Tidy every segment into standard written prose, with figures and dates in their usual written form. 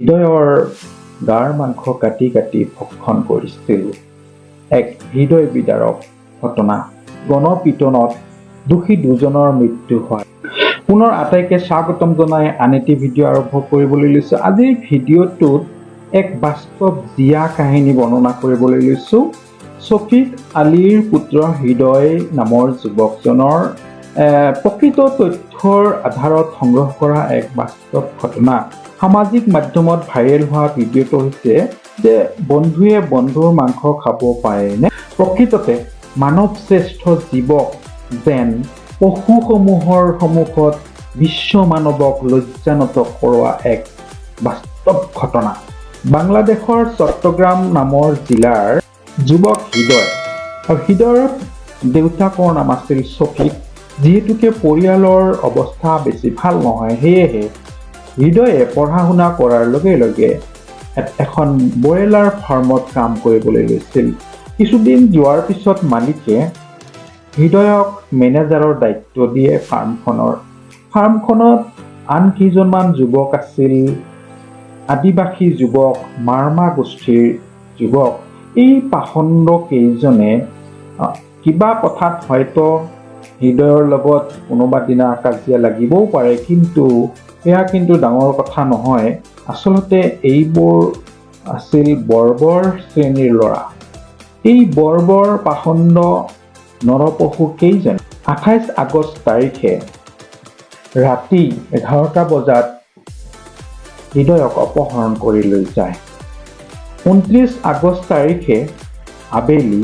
হৃদয়ৰ গাৰ মাংস কাটি কাটি ভক্ষণ কৰিছিল। এক হৃদয় বিদাৰক ঘটনা। গণপিটনত দোষী দুজনৰ মৃত্যু হয়। পুনৰ আটাইকে স্বাগতম জনাই আন এটি ভিডিঅ' আৰম্ভ কৰিবলৈ লৈছোঁ। আজিৰ ভিডিঅ'টোত এক বাস্তৱ জীয়া কাহিনী বৰ্ণনা কৰিবলৈ লৈছোঁ। ছফিক আলীৰ পুত্ৰ হৃদয় নামৰ যুৱকজনৰ প্ৰকৃত তথ্যৰ আধাৰত সংগ্ৰহ কৰা এক বাস্তৱ ঘটনা। সামাজিক মাধ্যমত ভাইৰেল হোৱা ভিডিঅ'টো হৈছে যে বন্ধুৱে বন্ধুৰ মাংস খাব পাৰেনে? প্ৰকৃততে মানৱ শ্ৰেষ্ঠ জীৱক যেন পশুসমূহৰ সন্মুখত বিশ্ব মানৱক লজ্জানত কৰোৱা এক বাস্তৱ ঘটনা। বাংলাদেশৰ চট্টগ্ৰাম নামৰ জিলাৰ যুৱক হৃদয় আৰু হৃদয়ৰ দেউতাকৰ নাম আছিল ছফিক। যিহেতুকে পৰিয়ালৰ অৱস্থা বেছি ভাল নহয়, সেয়েহে হৃদয়ে পঢ়া শুনা কৰাৰ লগে লগে এখন ব্ৰইলাৰ ফাৰ্মত কাম কৰিবলৈ লৈছিল। কিছুদিন যোৱাৰ পিছত মালিকে হৃদয়ক মেনেজাৰৰ দায়িত্ব দিয়ে ফাৰ্মখনৰ। ফাৰ্মখনত আন কেইজনমান যুৱক আছিল, আদিবাসী যুৱক, মাৰমা গোষ্ঠীৰ যুৱক। এই পাষণ্ড কেইজনে কিবা কথাত হয়তো হৃদয়ৰ লগত কোনোবা দিনা কাজিয়া লাগিবও পাৰে, কিন্তু সেয়া কিন্তু ডাঙৰ কথা নহয়। আচলতে এইবোৰ আছিল বৰ্বৰ শ্ৰেণীৰ ল'ৰা। এই বৰ্বৰ পাষণ্ড নৰপশু কেইজন 28 আগষ্ট তাৰিখে ৰাতি 11টা বজাত হৃদয়ক অপহৰণ কৰি লৈ যায়। 29 আগষ্ট তাৰিখে আবেলি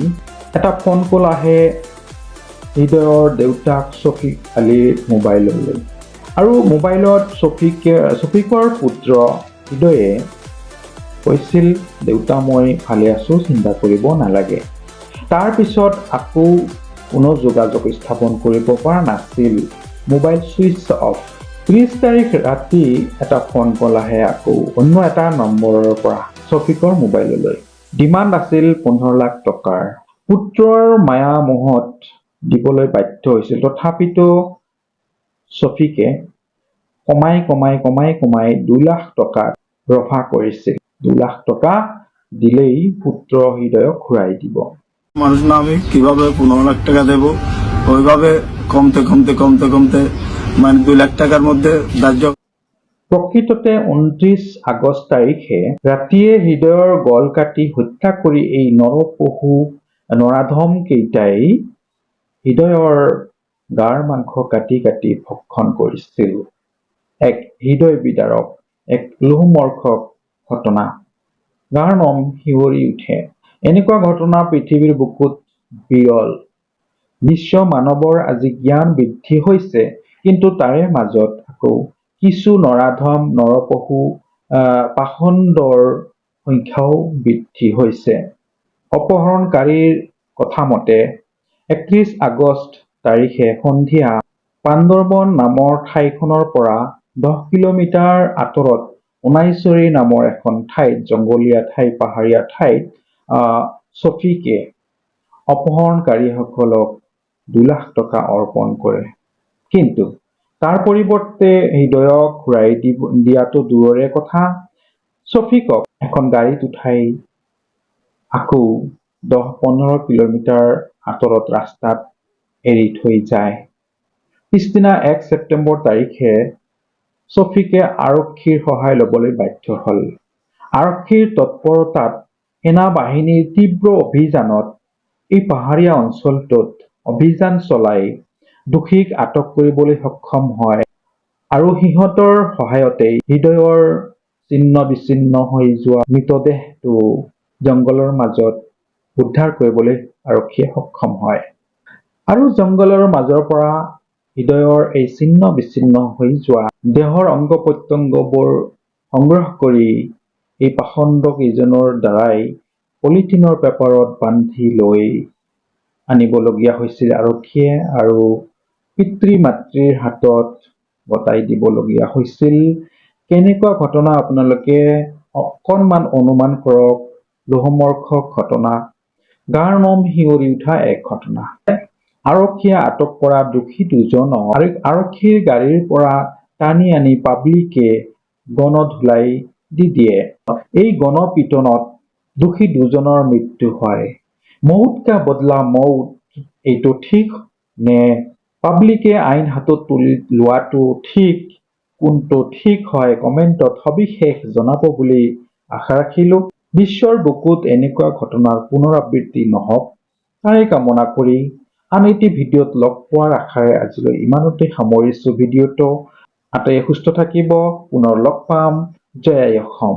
এটা ফোন কল আহে হৃদয়ৰ দেউতাক ছফিক আলীৰ মোবাইললৈ আৰু মোবাইলত ছফিকৰ পুত্ৰ হৃদয়ে কৈছিল, "দেউতা, মই ভালে আছোঁ, চিন্তা কৰিব নালাগে।" তাৰপিছত আকৌ কোনো যোগাযোগ স্থাপন কৰিব পৰা নাছিল, মোবাইল ছুইচ অফ। 30 তাৰিখ ৰাতি এটা ফোন কল আহে আকৌ অন্য এটা নম্বৰৰ পৰা ছফিকৰ মোবাইললৈ। ডিমাণ্ড আছিল 15 লাখ টকাৰ। পুত্ৰৰ মায়া মোহত দিবলৈ বাধ্য হৈছিল। তথাপিতো ছফিকে কমাই কমাই কমাই কমাই 2 লাখ টকা ৰফা কৰিছিল। 2 লাখ টকা দিলেই পুত্ৰ হৃদয়ক ঘূৰাই দিব। মানুষ না আমি, কিভাবে 15 লাখ টাকা দেবো? ওইভাবে কমতে কমতে কমতে কমতে মানে 2 লাখ টাকার মধ্যে ধার্য প্ৰকৃততে 29 আগষ্ট তাৰিখে ৰাতিয়ে হৃদয়ৰ গল কাটি হত্যা কৰি এই নৰপশু নৰাধম কেইটাই হৃদয়ৰ গাৰ মাংস কাটি কাটি ভক্ষণ কৰিছিল। এক হৃদয় বিদাৰক, এক লোমহৰ্ষক ঘটনা। গাৰ নোম শিয়ৰি উঠে। এনেকুৱা ঘটনা পৃথিৱীৰ বুকুত বিৰল। বিশ্ব মানৱৰ আজি জ্ঞান বৃদ্ধি হৈছে, কিন্তু তাৰে মাজত আকৌ কিছু নৰাধম নৰপশু পাষণ্ডৰ সংখ্যাও বৃদ্ধি হৈছে। অপহৰণকাৰীৰ কথা মতে 31 আগষ্ট তাৰিখে সন্ধিয়া বান্দৰবন নামৰ ঠাইখনৰ পৰা 10 কিলোমিটাৰ আঁতৰত সোণাইচৰি নামৰ এখন ঠাইত, জংঘলীয়া ঠাই, পাহাৰীয়া ঠাইত ছফিকে অপহৰণকাৰীসকলক 2 লাখ টকা অৰ্পণ কৰে। কিন্তু তাৰ পৰিৱৰ্তে হৃদয়ক ঘূৰাই দিয়াটো দূৰৰে কথা, ছফিকক এখন গাড়ীত উঠাই আকৌ 10-15 কিলোমিটাৰ আঁতৰত ৰাস্তাত এৰি থৈ যায়। পিছদিনা 1 ছেপ্টেম্বৰ তাৰিখে ছফিকে আৰক্ষীৰ সহায় ল'বলৈ বাধ্য হ'ল। আৰক্ষীৰ তৎপৰতাত সেনা বাহিনীৰ তীব্ৰ অভিযানত এই পাহাৰীয়া অঞ্চলটোত অভিযান চলাই দোষীক আটক কৰিবলৈ সক্ষম হয় আৰু সিহঁতৰ সহায়তেই হৃদয়ৰ ছিন্ন বিচ্ছিন্ন হৈ যোৱা মৃতদেহটো জংঘলৰ মাজত উদ্ধাৰ কৰিবলৈ আৰক্ষীয়ে সক্ষম হয়। আৰু জংঘলৰ মাজৰ পৰা হৃদয়ৰ এই ছিন্ন বিচ্ছিন্ন হৈ যোৱা দেহৰ অংগ প্ৰত্যংগবোৰ সংগ্ৰহ কৰি এই পাষণ্ড কেইজনৰ দ্বাৰাই পলিথিনৰ পেপাৰত বান্ধি লৈ আনিবলগীয়া হৈছিল আৰক্ষীয়ে আৰু পিতৃ মাতৃৰ হাতত গতাই দিবলগীয়া হৈছিল। কেনেকুৱা ঘটনা, আপোনালোকে অকণমান অনুমান কৰক। লোমহৰ্ষক ঘটনা, গাৰ নোম শিয়ৰি উঠা এক ঘটনা। আৰক্ষীয়ে আটক কৰা দোষী দুজনক আৰক্ষীৰ গাড়ীৰ পৰা টানি আনি পাব্লিকে গণধোলাই দি দিয়ে। এই গণপিটনত দোষী দুজনৰ মৃত্যু হয়। মৌত কা বদলা মৌত, এইটো ঠিক নে পাব্লিকে আইন হাতত তুলি লোৱাটো ঠিক? কোনটো ঠিক হয়, কমেণ্টত সবিশেষ জনাব বুলি আশা ৰাখিলোঁ। বিশ্বৰ বুকুত এনেকুৱা ঘটনাৰ পুনৰাবৃত্তি নহওক, তাৰে কামনা কৰি আন এটি ভিডিঅ'ত লগ পোৱাৰ আশাৰে আজিলৈ ইমানতে সামৰিছোঁ ভিডিঅ'টো। আটাইয়ে সুস্থ থাকিব। পুনৰ লগ পাম। জয় আই অসম।